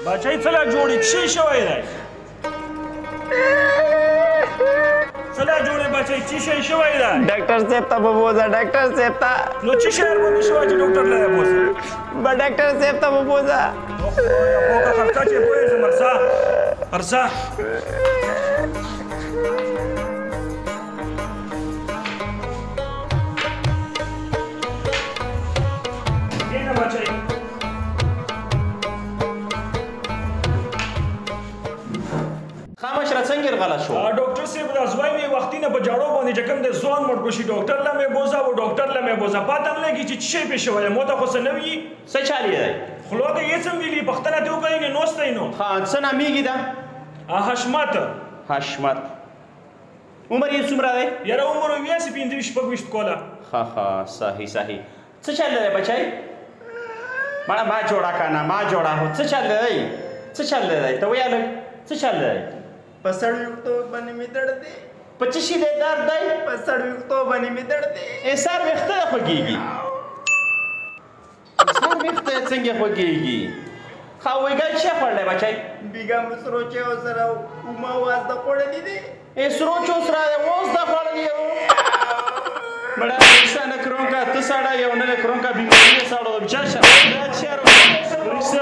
بچی څه لا جوړې څه شوی دی؟ څه لا جوړې بچی څه شی شوی دی؟ ډاکټر صاحب ته به بوځه، ډاکټر صاحب ته. نو څه شی ورباندې شوی چې ډاکټر له بوځه؟ به ډاکټر صاحب ته به بوځه. پوکه خرڅه چې پوهېږم، ارزه ارزه. کښېنه بچی. ښه مشره څنګه یې غلط شو؟ ډاکټر صاحب دا زوی مې وختي نه په جاړو باندې چې کوم دی ځوان مړ کو شي، ډاکټر له مې بوځه او ډاکټر له مې بوځه، پاته نه لګي چې څه شی پې شوی دی، مو ته خو څه نه وي. څه چال یې دی؟ خولو ته یې څه ویلي، پوښتنه ترې وکړئ نو نوستی نو. ښه څه نامیږي دا؟ حشمت. حشمت. عمر یې څومره دی؟ یاره عمر یې ویاسې 25 26 کوله. ښه ښه صحیح صحیح. څه چل دی بچی؟ مړه ما جوړه که نه ما جوړه، خو څه چل دی؟ څه چل دی؟ ته وایه لږ څه چل دی؟ په سړ ویښتو باندې مې درد دی. په څه شي دی درد دی؟ په سر ویښتو باندې مې درد دی. ای سر ویښته خوږېږي؟ سر ویښته څنګه خوږېږي؟ ښه ویګا څه خوړلی بچی؟ بیګا مو سرو چایو سره اومه وازده خوړلې دي. ای سرو چایو سره وازده خوړلې؟ مړه ریسه نه کرونکا ته سړی یو نه کرونکا بیماري یې سړو ده. چا شه دا چا ریسه